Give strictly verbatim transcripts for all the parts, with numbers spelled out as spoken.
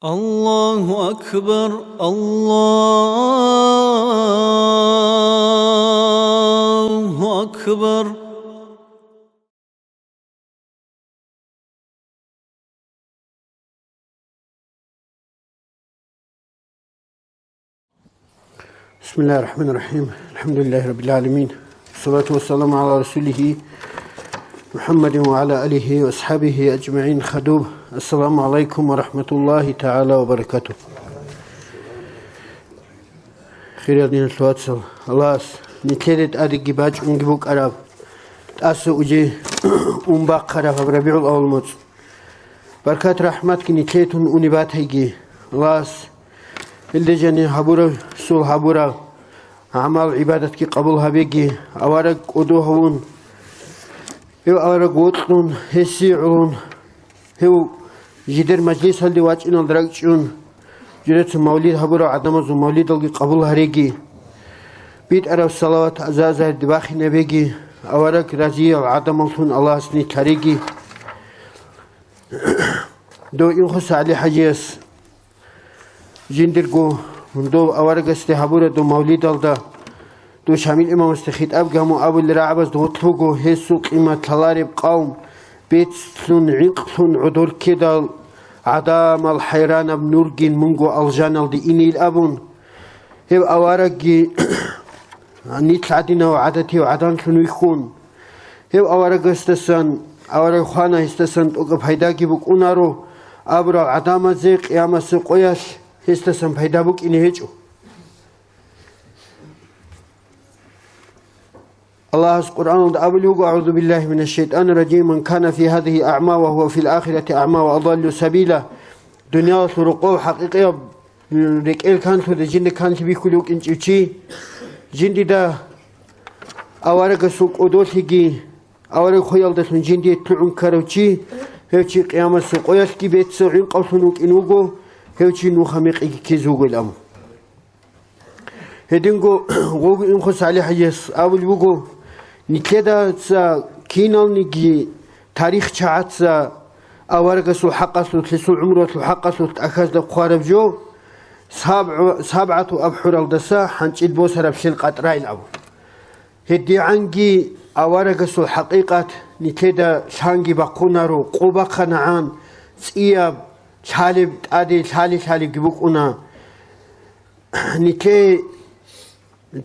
الله أكبر، الله أكبر. بسم الله الرحمن الرحيم. الحمد لله رب العالمين. والصلاة والسلام على رسوله محمد وعلى آله وأصحابه أجمعين. خدوب. السلام عليكم ورحمة الله تعالى وبركاته. Хириял диналъул вацал, Аллагьас нилъеде тӀадеги бачӀунги букӀараб тӀаса уже ун бахъараб гьаб РабигӀул авал моцӀ. Баркат-рахӀматги нилъее тун уни батайги. Аллагьас гьелде жанир гьабурасул гьабураб гӀамал-гӀибадатги къабул гьабеги, авараг кӀодо гьавун, гьев авараг вокьун, гьесие гӀолун, гьев жидер мажлисалде вачӀиналда ракӀчӀун, жидеца мавлид гьабурал гӀадамазул мавлидалги къабул гьареги, битӀараб салават аза-азарде бахинабеги, авараг разиял гӀадамаллъун Аллагьас нилъ гьареги. Дов Инхоса ГӀали-хӀажияс жиндирго дов аварагасде гьабураб дов мавлидалда, дов Шамил имамасде хитӀабги гьамун абулел рагӀабазда гьоркього гьесул къимат лъалареб къавм бецлъун, гӀинкълъун гӀодор ккедал, гӀадамал хӀайранаб нургин мунго алжаналде инейил абун, гьев аварагги нилъ гӀадинав гӀадатив гӀаданлъун вихьун, гьев аварагасдасан, авараг хвана, гьесдасан тӀокӀаб пайдаги букӀунаро абурал гӀадамазе къиямасеб къоялъ гьесдасан пайда букӀине гьечӀо. Аллагьас Къуръаналда абулеб буго: «أعوذ بالله من الشيطان الرجيم. من كان في هذه أعمى وهو في الآخرة أعمى وأضل سبيلا». Дуниялалъул рокъов хӀакъикъияб рекӀел канлъуда жинда канлъи бихьулев вукӀинчӀев чи, жиндида аварагасул кӀодолъиги, авараг хвеялдалъун жиндие лъугӀун ккарав чи, гьев чи къиямасул къоялъги бецав гӀинкъавлъун вукӀин вуго, гьев чи нуха мекъиги ккезе вугоилан. Гьединго гъоги Инхоса ГӀали-хӀажияс абулеб буго: нилъедаца киналниги тарихчагӀаца аварагасул хӀакъалъулъ, гьесул гӀумруялъул хӀакъалъулъ тӀахьазда хъвараб жо, сабгӀу-, сабгӀату абхӀуралдаса хӀанчӀил босараб лъел къатӀрайил абу. ГьедигӀанги аварагасул хӀакъикъат нилъеда лъанги бахъунаро, къо бахъанагӀан, цӀияб, лъалеб тӀаде лъали-лъалебги букӀуна. Нилъее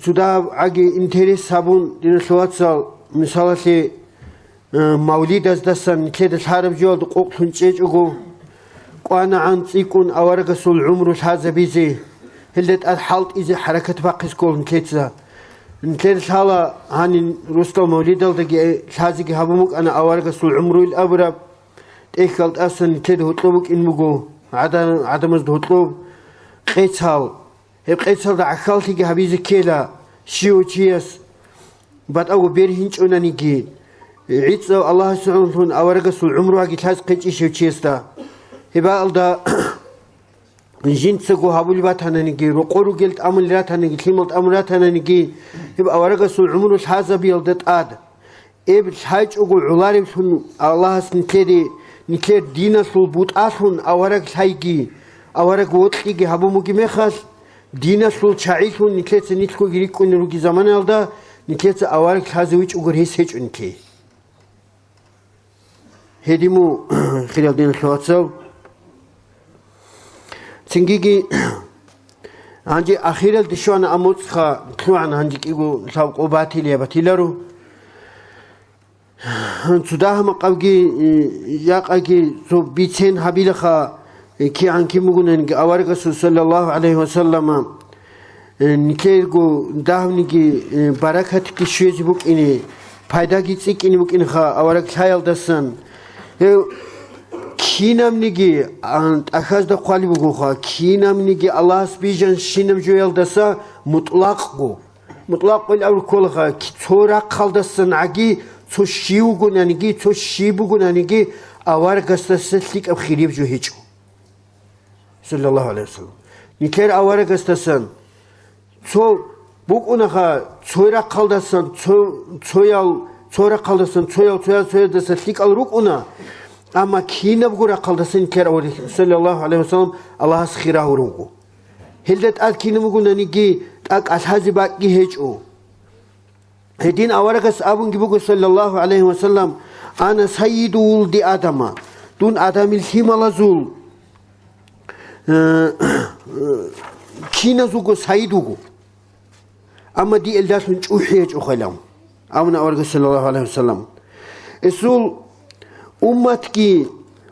цо дагьабги интерес гьабун, диналъул вацал, мисалалъе, э, мавлидаздасан нилъеда лъараб жоялда къокълъун чӀечӀого, кӀванагӀан цӀикӀкӀун аварагасул гӀумру лъазабизе, гьелда тӀад хӀалтӀизе хӀаракат бахъизе ккола нилъеца. Нилъеда лъала гьанин росдал мавлидалдаги лъазеги гьабун букӀана аварагасул гӀумруйил абураб, тӀехьал тӀасан нилъеда гьоркьоб букӀин буго, гӀада-, гӀадамазда гьоркьоб къецал. Гьеб къецалда гӀахьаллъиги гьабизе ккела, щив чияс батӀаго бергьинчӀунаниги, гӀицӀав Аллагьасе гӀололъун аварагасул гӀумруги лъаз хъечӀищев чиясда. Гьебаалда жинцаго гьабулеб батананиги, рокъор ругел тӀамулел ратаниги, лъимал тӀамун ратананиги, гьеб аварагасул гӀумру лъазабиялда тӀад, гьеб лъайчӀого гӀолареблъун Аллагьас нилъеде, нилъер диналъул бутӀалъун авараг лъайги, авараг вокьиги гьабун бугеб мехалъ, диналъул чагӀилъун нилъеца нилъгоги рикӀкӀунел ругел заманаялда нилъеца авараг лъазе вичӀого рес гьечӀо нилъее. Гьедин мун, хириял диналъул вацал. Цингиги, гьанже ахиралде щвана амуцӀха, лъугӀан гьанже кӀиго лъабкъо батилия батиларо. Цо дагьа-макъабги, э, якъаги цо бицен гьабилаха, э, кигӀан кин бугонаниги аварагасул, саллаллагьу гӀалайгьи вассаллама, э, нилъерго дагьабниги, э, баракатги щвезе букӀине, пайдаги цӀикӀкӀине букӀинеха авараг лъаялдасан. Гьев кинабниги, а, тӀахьазда хъвалеб бугоха, кинабниги Аллагьас бижанщинаб жоялдаса мутӀлакъго. МутӀлакъго ил абулеб кколаха, цо рахъалдасангӀаги, цо щив вугонаниги, цо щиб бугонаниги, аварагасдаса лъикӀаб хириб жо гьечӀо. Саллаллагьу гӀалайгьи вассаллам. Нилъер аварагасдасан цо букӀунаха, цо рахъалдасан, цо, цоял, цо рахъалдасан, цоял, цоял, цоялдаса лъикӀал рукӀуна. Амма кинабго рахъалдасан нилъер авараг, саллаллагьу гӀалайгьи вассалам, Аллагьас хира гьурун вуго. Гьелда тӀад кинаб бугонаниги, тӀад кӀалъазе бакӀги гьечӀо. Гьедин аварагас абунги буго, саллаллагьу гӀалайгьи вассалам: «Ана саййиду вулди Адама», дун Адамил лъималазул, э, киназулго сайид вуго. Амма диялдалъун чӀухӀи гьечӀо хвелав, абуна аварагас, саллаллагьу гӀалайгьи вассалам. Эсул умматги,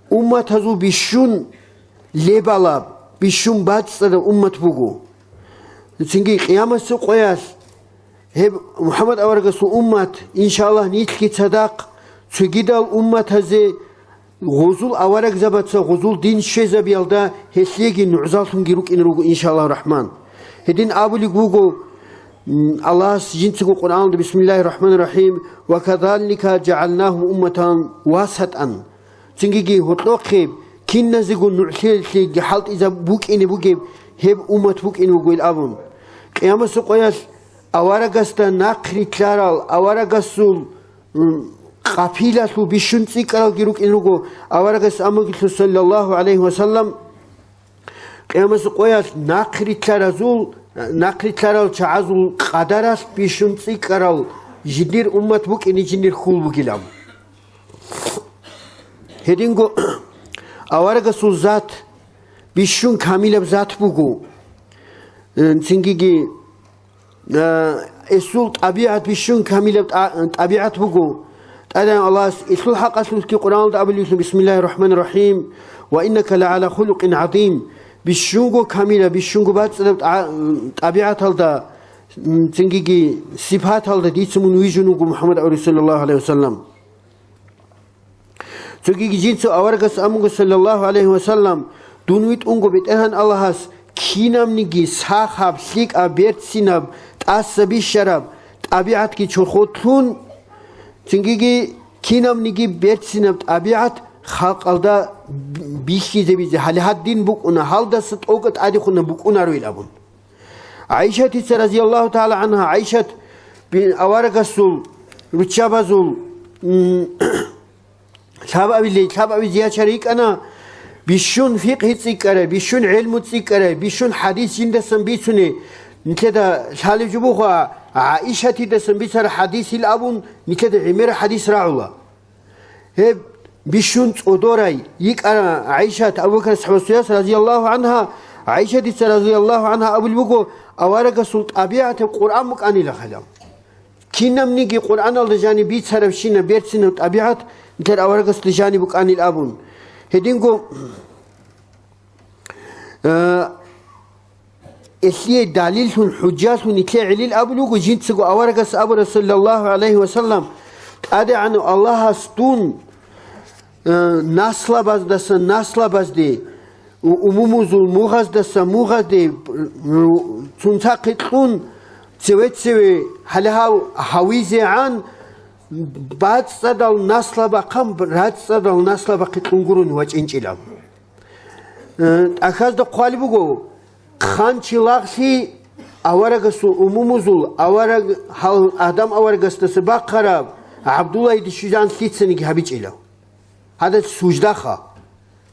умматазул бищун лебалаб, бищун бацӀцӀадаб уммат буго. Цинги къиямасеб къоялъ гьеб МухӀаммад аварагасул уммат, иншааллагь, нилъги цадахъ цогидал умматазе гъузул аварагзабаца гъузул дин щвезабиялда гьелъеги нугӀзаллъунги рукӀине руго, иншааллагь рахман. Гьедин абулеб буго, м, Аллагьас жинцаго Къуръаналда: «Бисмиллагьир рахманир рахим, ва казалика жагӀалнагьум умматан васатан». Цингиги гьоркьохъеб, киназего нугӀлъиялъеги хӀалтӀизаб букӀине бугеб гьеб уммат букӀине бугойил абун. Къиямасеб къоялъ аварагасда нахърилълъарал, аварагасул, м, къапилалъул бищун цӀикӀкӀаралги рукӀин руго, аварагас амугилъу, саллаллагьу гӀалайгьи вассалам, къиямасеб къоялъ нахърилълъаразул, нахърилълъарал чагӀазул къадаралъ бищун цӀикӀкӀарал жиндир уммат букӀине жиндир хьул бугилан. Гьединго аварагасул зат бищун камилаб зат буго. Э, цингиги, э, эсул тӀабигӀат бищун камилаб тӀа-, тӀабигӀат буго. ТӀадегӀан Аллагьас эсул хӀакъалъулъги Къуръаналда абулевлъун: «Бисмиллагьир рахманир рахим, ва иннака лагӀала хулукъин гӀазим». Бищунго камилаб, бищунго бацӀцӀадаб тӀа-, тӀабигӀаталда, м, цингиги сипаталда дица мун вижун вуго, МухӀаммад авараг, саллаллагьу гӀалайгьи вассалам. Цогиги жинца аварагас амуго, саллаллагьу гӀалайгьи вассалам: «Дун витӀунго БетӀергьан Аллагьас кинабниги сахаб, лъикӀаб, берцинаб, тӀаса бищараб тӀабигӀатги чорхолъун, цингиги кинабниги берцинаб тӀабигӀат халкъалда бихьизабизе, гьале гьадин букӀуна, гьалдаса тӀокӀаб тӀадехуна букӀунаро», — ил абун. ГӀайшатица, разияллагьу тагӀала гӀангьа, ГӀайшат бин аварагасул руччабазул, м, лъабабилей, лъабабизе ячар йикӀана, бищун фикъгьи цӀикӀкӀарай, бищун гӀелму цӀикӀкӀарай, бищун хӀадис жиндасан бицуней. Нилъеда лъалеб жо буго, ГӀайшатидасан бицараб хӀадис ил абун, нилъеда гӀемераб хӀадис рагӀула. Гьеб бищун цӀодорай йикӀана ГӀайшат Абу Бакр асхӀабасул яс, разияллагьу гӀангьа. ГӀайшатица, разияллагьу гӀангьа, абулеб буго, аварагасул тӀабигӀатаб Къуръан букӀанила хӀалам. Кинабниги Къуръаналда жаниб бицарабщинаб берцинаб тӀабигӀат нилъер аварагасда жаниб букӀанил абун. Гьединго, э, элъие далиллъун, хӀужжалъун нилъее гӀелил абулеб буго, жинцаго аварагас абура, саллаллагьу гӀалайгьи вассалам: «ТӀадегӀанав Аллагьас дун, э, наслабаздаса наслабазде, у-, умумузул мугъаздаса мугъазде, цунцахъе кьун, цеве-цеве гьале гьав гьавизегӀан, бацӀцӀадал наслабахъан рацӀцӀадал наслабахъе кьун гурони вачӀинчӀила». Э, тӀахьазда хъвалеб буго, хъанчи лагълъи аварагасул умумузул, авараг гьал Адам аварагасдаса бахъараб ГӀабдуллагьиде щвезегӀан лъицаниги гьабичӀила. Гьадаз суждаха.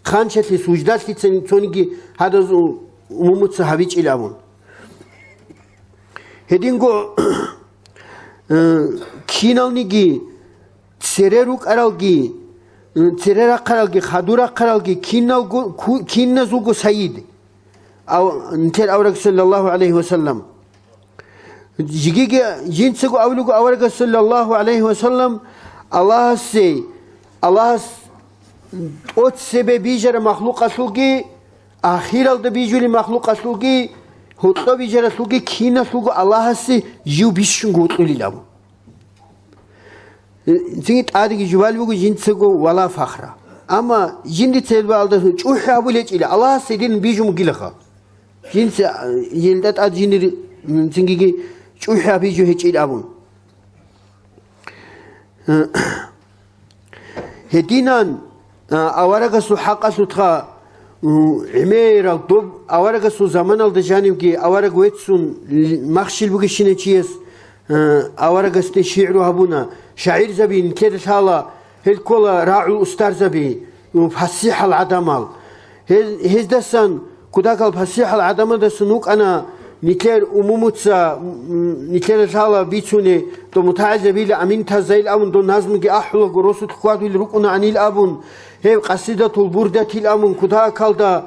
Хъанчалъе сужда лъицаниги цониги гьадаз у-, умумуца гьабичӀила абун. Гьединго, э, киналниги цере рукӀаралги, э, цере рахъаралги, хадур рахъаралги киналго, ку-, киназулго сайид. Ав-, нилъер авараг, саллаллагьу гӀалайгьи вассалам. Жигиги жинцаго абулего аварагас, саллаллагьу гӀалайгьи вассалам, Аллагьасе, Аллагьас тӀоцебе бижараб махлукъалъулги, ахиралда бижулеб махлукъалъулги, гьоркьоб бижаралъулги киналъулго Аллагьасе жив бищунго вокьулилан. Цинги тӀадеги жубалеб буго жинцаго: «Вала фахра». Амма жиндица гьелбаалда чӀухӀи гьабулечӀила, Аллагьас гьедин бижун бугилаха. Жинца, э, гьелда тӀад жиндир, м, цингиги чӀухӀи гьабижу гьечӀил абун. Гьединан, а, аварагасул хӀакъалъулъха, у, гӀемерал доб аварагасул заманалда жанивги авараг веццун л-, махщел бугещинав чияс, а, аварагасде шигӀру гьабуна. ШагӀирзаби нилъеда лъала, гьел ккола рагӀул устарзаби. фасихӀал гӀадамал. Гьез-, гьездасан, кутакал фасихӀал гӀадамадасан вукӀана нилъер умумуца, м, нилъер лъала бицуне, дов мутагӀилзабила аминтазайил абун, дов назмуги ахӀулаго росулъ хьвадулел рукӀунагӀанил абун, гьев Къасидатул Бурдатил абун, кутакалда,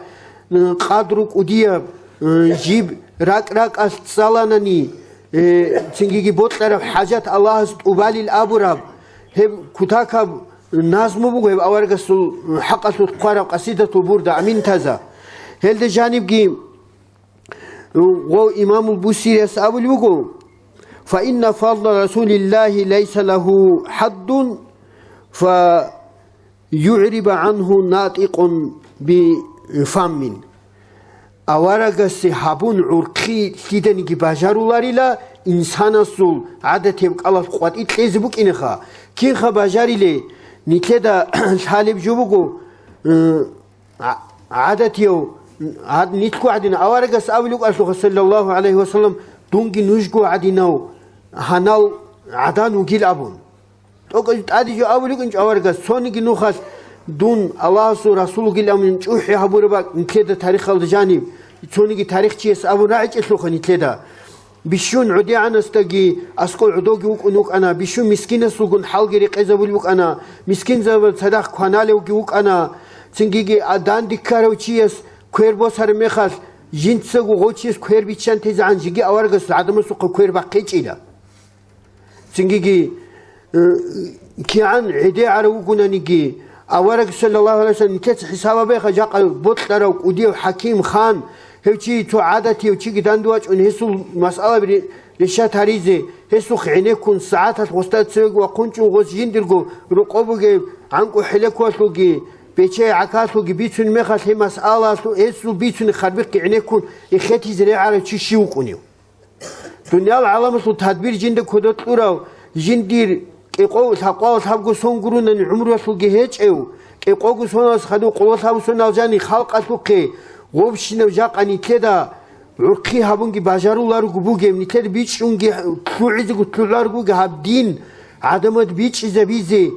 м, къадру кӀудияб, м, жиб ракӀ-ракӀалъ цӀаланани, э, цингиги бокьараб хӀажат Аллагьас тӀубалил абураб, гьеб кутакаб назму буго гьеб аварагасул хӀакъалъулъ хъвараб Къасидатул Бурда, аминтаза. Гьелде жанибги гъов имамул Бусирияс абулеб буго: «Фа инна фадла Расулиллахи лайса лагьу хӀаддун, фа югӀриба гӀанху натӀикъун би фаммин». Аварагасе гьабун гӀурхъи лъиданиги бажаруларила, инсанасул гӀадатияб кӀалалъ къватӀи кьезе букӀинеха. Кинха бажарилей? Нилъеда лъалеб жо буго, э, гӀа-, гӀадатияв, гьад-, нилъго гӀадинав аварагас абулев вукӀаналъуха, саллаллагьу гӀалайгьи вассалам: «Дунги нужго гӀадинав гьанал гӀадан вугил», – абун. ТӀокӀаб тӀаде жо абулеб букӀинчӀо аварагас, цониги нухалъ дун Аллагьасул Расул вугилан чӀухӀи гьабураб бакӀ нилъеда тарихалда жаниб, цониги тарихчияс абун рагӀичӀелъулха нилъеда. Бищун гӀодигӀанасдаги аскӀов гӀодовги вукӀун вукӀана, бищун мискинасулгун хӀалги рекъезабулеб букӀана, мискинзабазда цадахъ кваналевги вукӀана, цингиги а-, данде ккарав чияс квер босараб мехалъ, жинцаго гъов чияс квер биччан тезегӀан жеги аварагасул гӀадамасухъа квер бахъичӀила. Цингиги, э, кигӀан гӀедегӀарав вугонаниги, авараг, саллаллагьу гӀалайгьи вассалам, нилъеца хӀисаб гьабеха, жакъа бокьарав кӀудияв хӀаким, хан, гьев чи цо гӀадатияв чиги данде вачӀун, гьесул масъалаби ре-, решат гьаризе, гьесухъ гӀенеккун, сагӀаталъ гъосда цевеги вахъун чӀун, гъос жиндирго рокъов бугеб, гӀанкӀу хӀелекоялъулги, бечей гӀакалъулги бицунеб мехалъ, гьеб масъалаялъул гьесул бицунеб харбихъги гӀенеккун, эхетизе регӀарав чи щив вукӀунев? Дуниял гӀаламалъул тадбир жинда кодо кьурав, жиндир кӀикъов лъакъвал лъабго сон гурунани гӀумруялъулги гьечӀев, кӀикъого соналъ хадув къоло лъабго сонал жани халкъалъухъе гъобщинав жакъа нилъеда гӀурхъи гьабунги бажаруларого бугеб, нилъеда бичӀчӀунги лъугӀизего лъугӀарго бугеб гьаб дин гӀадамад бичӀчӀизабизе,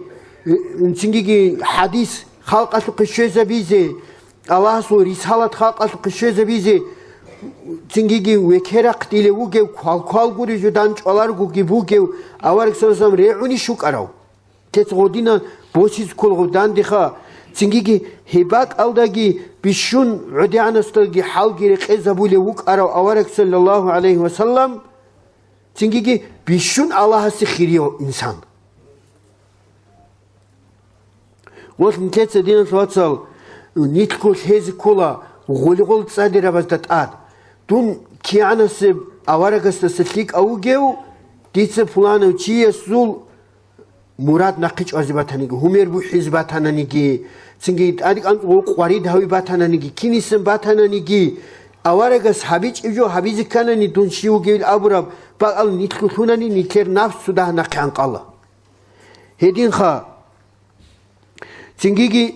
цингиги хӀадис халкъалъухъе щвезабизе, Аллагьасул рисалат халкъалъухъе щвезабизе, цингиги векерахъ дилев вугев, квал-квал гури жудан чӀваларгоги бугев, авараг саллаллагьу гӀалайгьи вассалам регӀунищ вукӀарав? Тец гъодинан босиз кколгъов дандеха, цингиги гьеб бакӀалдаги бищун гӀодигӀанасдаги хӀалги рекъезабулев вукӀарав авараг саллаллагьу гӀалайгьи вассалам, цингиги бищун Аллагьасе хирияв инсан. Ва нилъеца, диналъул вацал, нилъго лъезе ккола гъолгъол цӀадирабазда тӀад. Дун кигӀанасеб аварагасдаса лъикӀав вугев, дица пуланав чиясул мурад нахъе чӀвазе батаниги, гьумер бухӀизе батананиги, цинги тӀадикӀан къварид гьави батананиги, кинисан батананиги, аварагас гьабичӀеб жо гьабизе кканани, дун щив вугевил абураб бакӀал нилъго лъунани, нилъер нафс цо дагь нахъе гӀанкъала. Гьединха, цингиги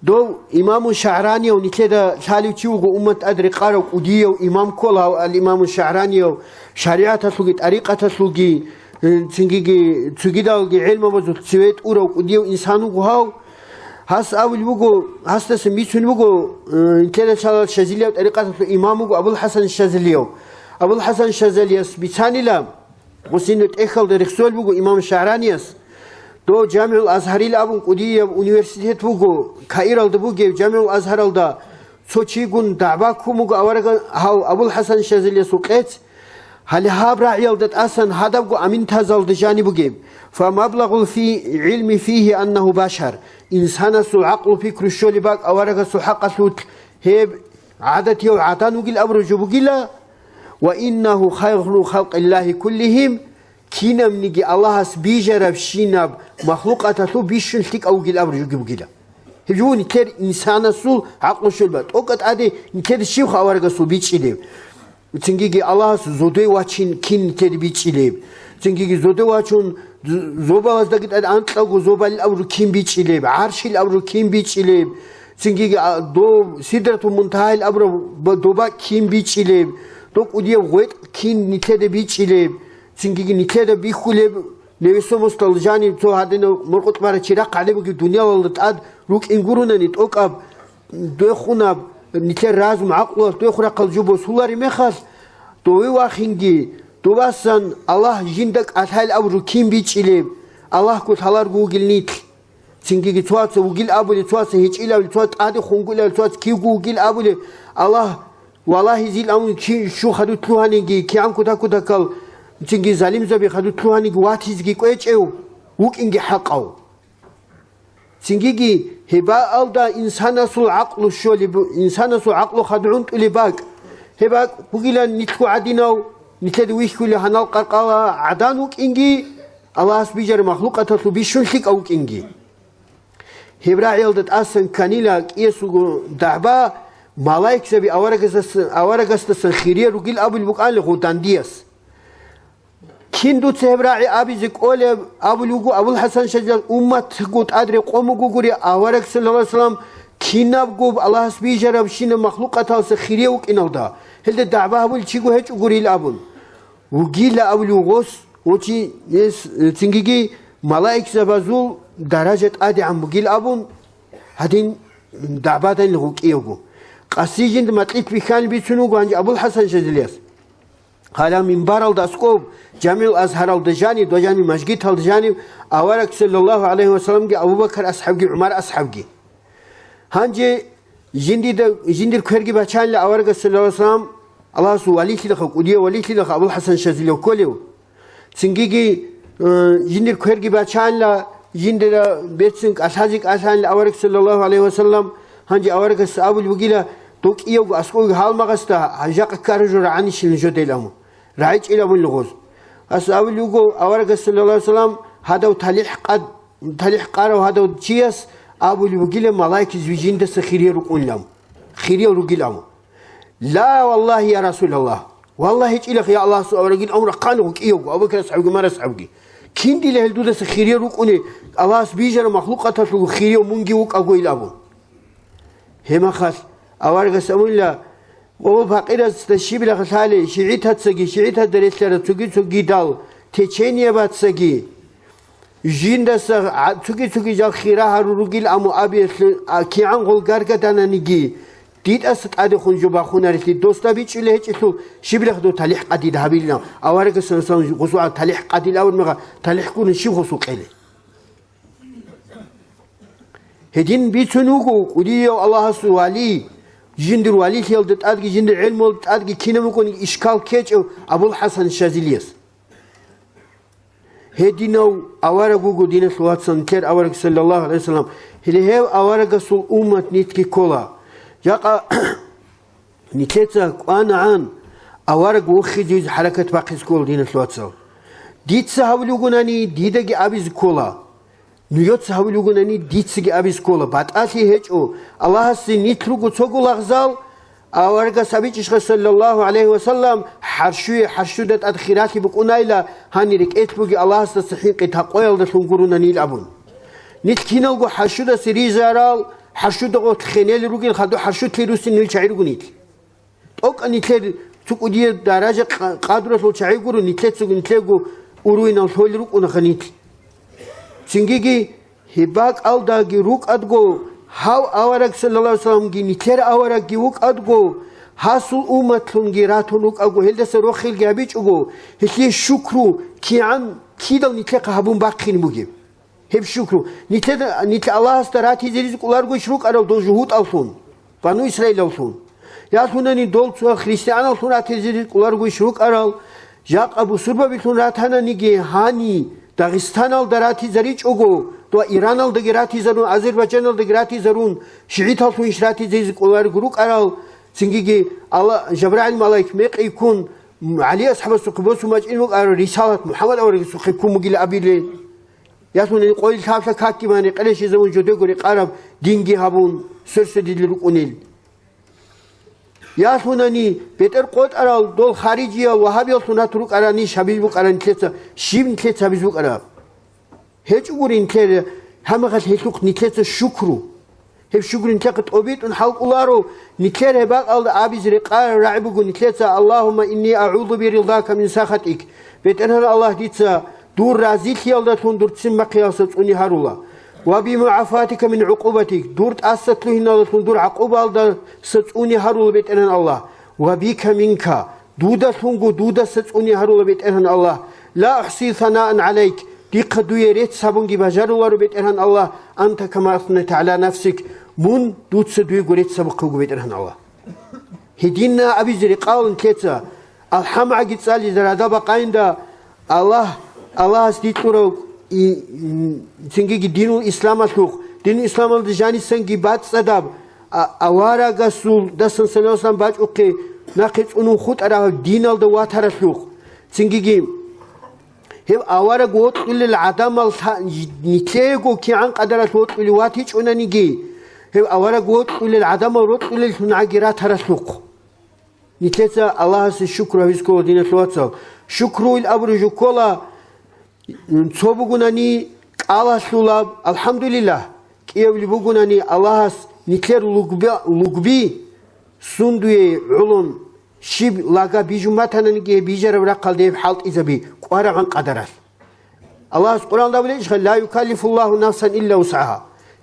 дов имаму ШагӀранияв нилъеда лъалев чи вуго, уммат тӀад рекъарав кӀудияв имам ккола гьав ал-имаму ШагӀранияв, шаригӀаталъулги тӀарикъаталъулги, э, цингиги цогидалги гӀелмабазул цеве тӀурав кӀудияв инсан вуго гьав. Гьас абулеб буго, гьасдасан бицунеб буго, э, нилъеда лъалал Шазилияв тӀарикъаталъул имам вуго АбулхӀасан Шазилияв. АбулхӀасан Шазилияс бицанила, Гъусинда тӀехьалда рехсолеб буго имам ШагӀранияс. Дов ЖамигӀул Азгьарил абун кӀудияб университет буго, Каиралда бугеб ЖамигӀул Азгьаралда цо чигун дагӀба ккун буго авараган гьав АбулхӀасан Шазилиясул къец. Гьале гьаб рагӀиялда тӀасан гьадабго аминтазалда жаниб бугеб: «Фа маблагъул фи гӀилми фигьи аннагьу башар». Инсанасул гӀакълу-пикру щолеб бакӀ аварагасул хӀакъалъулъ гьеб гӀадатияв гӀадан вугил абураб жо бугила, «Ва иннагьу хайру халкъиллагьи куллигьим», кинабниги Аллагьас бижарабщинаб махлукъаталъул бищун лъикӀав вугил абураб жоги бугила. Гьеб жо нилъер инсанасул гӀакълу щолба. ТӀокӀа тӀаде нилъеда щивха аварагасул бичӀчӀилеб? Цингиги Аллагьас зодой вачин кин нилъеда бичӀчӀилеб? Цингиги зодой вачун з-, зобалаздаги тӀад анкьавго зобалил абураб кин бичӀчӀилеб? ГӀаршил абураб кин бичӀчӀилеб? Цингиги, а, доб Сидратул Мунтагьаил абураб ба-, доба кин бичӀчӀилеб? Доб кӀудияб гъветӀ кин нилъеда бичӀчӀилеб? Цингиги нилъеда бихьулеб Невесомостал жанив цо гьадинав моркъутӀ барачи рахъ гӀадабиги дуниялалда тӀад рукӀин гурунани, тӀокӀаб, дохунаб, нилъер разум-гӀакълуялъ дохурахъал жо босулари мехалъ, дове вахинги, довасан Аллагь жинда кӀалъайил абуру кин бичӀчӀилеб, Аллагьго лъаларго вугил нилъ. Цингиги цоаца вугил абули, цоаца гьечӀил абули, цоаца тӀаде хунгуил абули, цоаца кивго вугил абули, Аллагь валагьизил абун чи щу хадутлъугьаниги, кигӀан кутакутакал цинги залимзаби хадутлъугьаниги ватизги кӀвечӀев вукӀинги хӀакъав. Цингиги гьебаалда инсанасул гӀакълу щолеб, инсанасул гӀакълу хадгӀунтӀулеб бакӀ. Гьеб бакӀ бугилан нилъго гӀадинав, нилъеда вихьулев гьанал къаркъала гӀадан вукӀинги, Аллагьас бижараб махлукъаталъул бищун лъикӀав вукӀинги. Гьеб рагӀиялда тӀасан кканила кӀиясулго дагӀба, малаикзаби аварагасдасан, аварагасдасан хириял ругил абулеб букӀанила гъов дандияс. Кин дуца гьеб рагӀи абизе кӀолеб? Абулеб буго, Абул-ХӀасан Шазилияс умматго тӀад рекъон буго гури, авараг, саллаллагьу гӀалайгьи вассалам, кинабго Аллагьас бижарабщинаб махлукъаталдаса хирияв вукӀиналда, гьелда дагӀба гьабулев чиго гьечӀо гурил абун. Вугила абулев гъос, гъочи гьес, э, цингиги малаикзабазул даража тӀадегӀан бугил абун, гьадин дагӀбадайин гъукӀиявго. Къаси жинда макьилъ бихьанил бицун вуго гьанже Абул-ХӀасан Шазилияс. Гьале минбаралда аскӀоб, ЖамигӀул Азгьаралда жаниб ва жаниб мажгиталда жаниб авараг, саллаллагьу гӀалайгьи вассаламги, Абу Бакар асхӀабги, ГӀумар асхӀабги. Гьанже жиндида, жиндир кверги бачанила аварагас, саллаллагьу гӀалайгьи вассалам, Аллагьасул валилъилаха, кӀудияв валилъилаха Абул-ХӀасан Шазилияв кколев. Цингиги, э, жиндир кверги бачанила, жиндира берцин кӀалъазе кӀалъанила авараг, саллаллагьу гӀалайгьи вассалам, гьанже аварагас абулеб бугила, дов кӀиявго аскӀовги гьалмагъасда, гьанжакъа ккара жо рагӀанищилан жо дел аму. РагӀичӀила абулел гъоз. Ас абулеб буго, аварагас, саллаллагьу гӀалайгьи вассалам, гьадав талихӀ къад-, талихӀ къарав гьадав чияс абулеб бугила, малаикзаби жиндаса хириял рукӀунилан, хириял ругилан. Ла, валлагьи, я Расулаллагь! Валлагь, гьечӀилахъ, я Аллагьасул аварагил, амру хъан гъукӀиявго, Абу Бакр асхӀабги, ГӀумар асхӀабги. Кин дила гьел дудаса хириял рукӀуни, Аллагьас бижараб махлукъаталъулго хирияв мунги вукӀаго ил абун. Гьебмахалъ аварагас абунила, ва пакъиразда щибилахъ лъали, шигӀитацаги, шигӀитазда релълъарал цоги-цогидал течениябацаги, жиндаса гӀа-, цоги-цоги жал хира гьарун ругил аму абиялъе, а, кигӀан гъол гаргадананиги, дидаса тӀадехун жо бахунарелъи, досда бичӀчӀулей гьечӀелъул, щибилахъ дов талихӀ къадид гьабилилан, аварагас, саллаллагьу гӀалайгьи вассалам, жи-, гъосул талихӀ къадил абурмеха, талихӀ гурун щив гъосул кьеле? Гьедин бицун вуго кӀудияв Аллагьасул вали, жиндир валилъиялда тӀадги, жиндир гӀелмуялда тӀадги кинаб букӀунеб ишкал ккечӀев Абул-ХӀасан Шазилияс. Гьединав авараг вуго, диналъул вацал, нилъер авараг, саллаллагьу гӀалайгьи вассалам. Гьеле гьев аварагасул уммат нилъги ккола. Жакъа нилъеца кӀванагӀан авараг вохизевизе хӀаракат бахъизе ккола, диналъул вацал. Дица гьавулев вугонани, дидаги абизе ккола. Нужеца гьавулев вугонани, дицаги абизе ккола. БатӀалъи гьечӀо. Аллагьасе нилъ руго цого лагъзал, аварагас абичӀищха, саллаллагьу гӀалайгьи вассалам, хӀарщуе хӀарщуда тӀад хиралъи букӀунайила, гьанир рекӀелъ бугеб Аллагьасдаса хӀинкъи такъваялдалъун гурунанил абун. Нилъ киналго хӀарщудаса рижарал, хӀарщуда гъорлъ хенел ругел хадуб хӀарщулъе руссин нил чагӀи руго нилъ. ТӀокӀа нилъер цо кӀудияб даража къа-, къадралъул чагӀи гуро, нилъецаго нилъего уруйнал лъолел рукӀунаха нилъ. Цингиги гьеб бакӀалдаги рукӀадго, гьав авараг, саллаллагьу гӀалайгьи вассаламги, нилъер аварагги вукӀадго, гьасул умматлъунги ратун рукӀаго, гьелдаса рохелги гьабичӀого, гьелъие шукру кигӀан, кидал нилъехъа гьабун бахъин бугеб. Гьеб шукру. Нилъеда, нилъ Аллагьасда ратизе ризкъуларгойищ рукӀарал дол жугьутӀаллъун, бану Исраилаллъун? Ялъунани дол цо христианаллъун ратизе ризкъуларгойищ рукӀарал? Жакъа бусурбабилъун ратананиги, гьани Дагъистаналда ратизаричӀого, дова Ираналдаги ратизарун, Азербайджаналдаги ратизарун, шигӀиталлъунищ ратизе ризкъуларго рукӀарал? Цингиги Алла, Жабраил малаик мекъи ккун, ГӀали асхӀабасухъе босун бачӀин букӀарал рисалат МухӀаммад аварагасухъе ккун бугила абилел. Ялъунани къойил лъабла какги бан рекъелъ щвезавун жодего рекъараб динги гьабун, сверсвердилел рукӀунел. Ялъунани бетӀер къотӀарал дол харижиял вагьабияллъун ратун рукӀарани, щиб гьабиз букӀараб нилъеца, щиб нилъеца гьабиз букӀараб? ГьечӀогури нилъер, гьамахалъ гьелъухъ нилъеца шукру. Гьеб шукру нилъехъе тӀобитӀун хӀалкӀоларо, нилъер гьеб бакӀалда абизе рекъараб рагӀи буго нилъеца: «Аллагьумма инни агӀузу биризака мин сахатик». БетӀергьан Аллагь, дица Дур разилъиялдалъун дур ццин бахъиялдаса цӀуни гьарула. Ва би мугӀафатика мин гӀукъубатик, дур тӀасалъугьиналдалъун дур гӀакъубаялдаса цӀуни гьарула, БетӀергьан Аллагь. Ва бика минка, дудалъунго дудаса цӀуни гьарула, БетӀергьан Аллагь. Ла ухси санаан гӀалайк, дихъа дуе рецц гьабунги бажаруларо, БетӀергьан Аллагь, анта кама аснайта гӀала нафсик, мун дуца дуего рецц гьабухъе вуго, БетӀергьан Аллагь. Гьединна абизе рекъалин лъеца, алхӀамгӀаги цӀализе радал бакъаинда, Аллагь, Аллагьас дикьурав и, м, цингиги динул исламалъухъ, динул исламалда жанисанги бацӀцӀадаб, а, аварагасул дасан саллаллаху алейхи ва саллям бачӀухъе нахъе цӀунун хутӀараб диналда ватаралъухъ, цингиги Гьев авараг вокьулел гӀадамал лъа-, нилъего кигӀан къадаралъ вокьулев ватичӀунаниги, гьев авараг вокьулел гӀадамал рокьулеллъун гӀаги ратаралъухъ. Нилъеца Аллагьасе шукру гьабиз ккола, диналъул вацал. Шукруил абураб жо ккола, цо бугунани кӀалалъулаб, алхӀамдулиллагь, кӀиявли бугунани Аллагьас нилъер лугби-, лугби, сундуе гӀолон, щиб лага бижун батананиги, гьеб бижараб рахъалде гьеб хӀалтӀизаби кӀварагӀан къадаралъ. Аллагьас Къуръаналда абулеб иш: «Ла юкаллифуллагьу нафсан илла вусгӀагьа».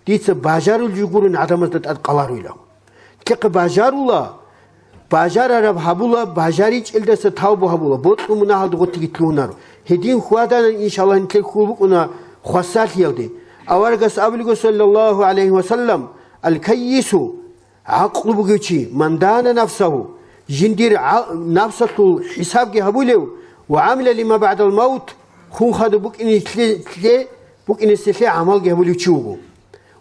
Дица бажарулеб жо гурони гӀадамазда тӀад къаларуйилан. Нилъехъе бажарула, бажарараб гьабула, бажаричӀелдаса тавбу гьабула, бокьун мунагьалда гъутиги лъугьунаро. Гьедин хьвадана, иншаллагь, нилъер хьул букӀуна хвасарлъиялде. Аварагас абулего, саллаллаху гӀалайхи ва саллам: «Аль-каййису», гӀакълу бугев чи, «ман дана нафсагьу», жиндир гӀа-, напсалъул хӀисабги гьабулев, «ва гӀамила лима баъдал мавт», хун хадуб букӀине-, лъе-, лъе-, букӀинеселъе гӀамалги гьабулев чи вуго.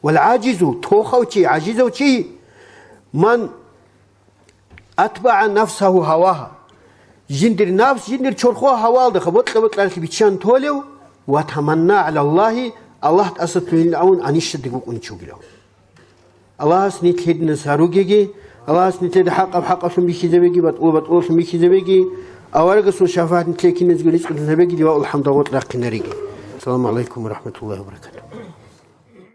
«Вал гӀажизу», тохав чи, гӀажизав чи, «ман атбагӀа нафсагьу гьавагьа», жиндир напс, жиндир чорхо гьаваялда бокьа-бокьаралъе биччан толев, «ва таманна гӀалаллагьи», Аллагь тӀасалъугьинилан абун гьанищадги вукӀунев чи вугилан. Аллагьас нилъ гьединас гьаругеги, Аллагьас нилъеда хӀакъаб хӀакъалъун бихьизабеги, батӀулаб батӀулалъун бихьизабеги, аварагасул шафагӀат нилъее киназго ризкъ гьабеги, диваул хӀамдал гъоркь рахъинариги. Ассаламу гӀалайкум ва рахӀматуллагьи ва баракатугьу.